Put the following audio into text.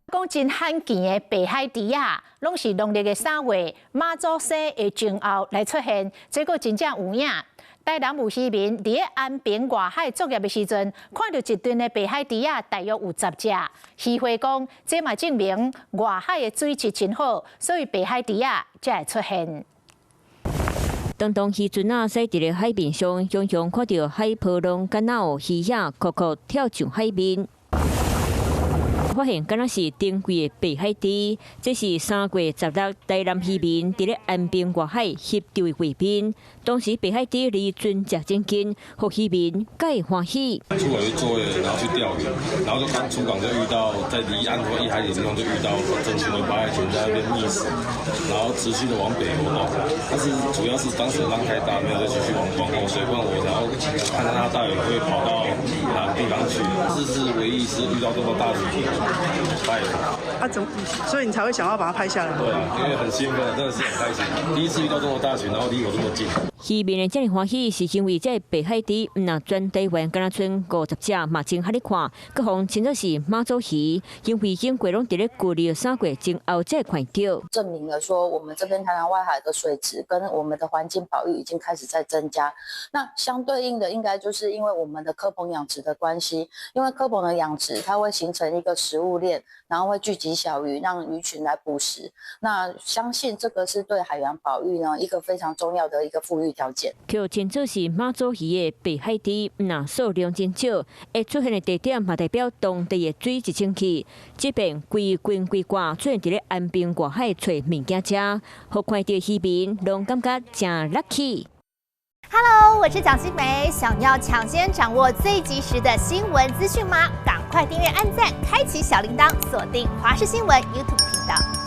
講真罕見的白海豬仔，攏是農曆的3月媽祖生的前後來出現，這閣真正有影。台南有漁民佇咧安平外海作業的時陣，看著一陣的白海豬仔，大約有10隻。漁會講，這嘛證明外海的水質真好，所以白海豬仔才會出現。當當漁船仔駛佇咧海面上，雄雄看著海波浪，敢若有魚仔硞硞跳上海面。發現敢若是珍貴的白海豬，這是3月16台南漁民佇咧安平外海翕著的畫面。當時白海豬離船隻真近，予漁民蓋歡喜。出來去作業，然後去釣魚，然後就剛出港就遇到，在離岸或1海里的地方就遇到整群的白海豚在那邊覓食，然後持續的往北游動。但是主要是當時浪太大，沒有再繼續往後水，不然我然後看到它到底會跑到哪個地方去。這是唯一一次遇到這麼大群。拍啊，怎麼？所以你才會想要把它拍下來？對啊，因為很興奮，真的是很開心。第一次遇到這麼大群，然後離我這麼近。漁民的遮爾歡喜，是因為這白海豬毋但全台灣敢若賰50隻，嘛真罕咧看，閣予稱做是媽祖魚，因為經過攏佇咧舊曆3月前後才會看著。證明了說，我們這邊台南外海的水質跟我們的環境保育已經開始在增加。那相對應的，應該就是因為我們的蚵棚養殖的關係，因為蚵棚的養殖，它會形成一個食物鏈，然後會聚集小魚，讓魚群來捕食。那相信這個是對海洋保育呢一個非常重要的一個復育條件。予稱做是媽祖魚的白海豬，毋但數量真少，會出現的地點嘛代表當地的水質清氣。這邊規群規掛出現佇咧安平外海揣物件食，予看著漁民攏感覺誠 lucky。 Hello，我是蔣新梅，想要搶先掌握最及時的新聞資訊嗎？趕快訂閱、按讚、開啟小鈴鐺，鎖定華視新聞 YouTube 頻道。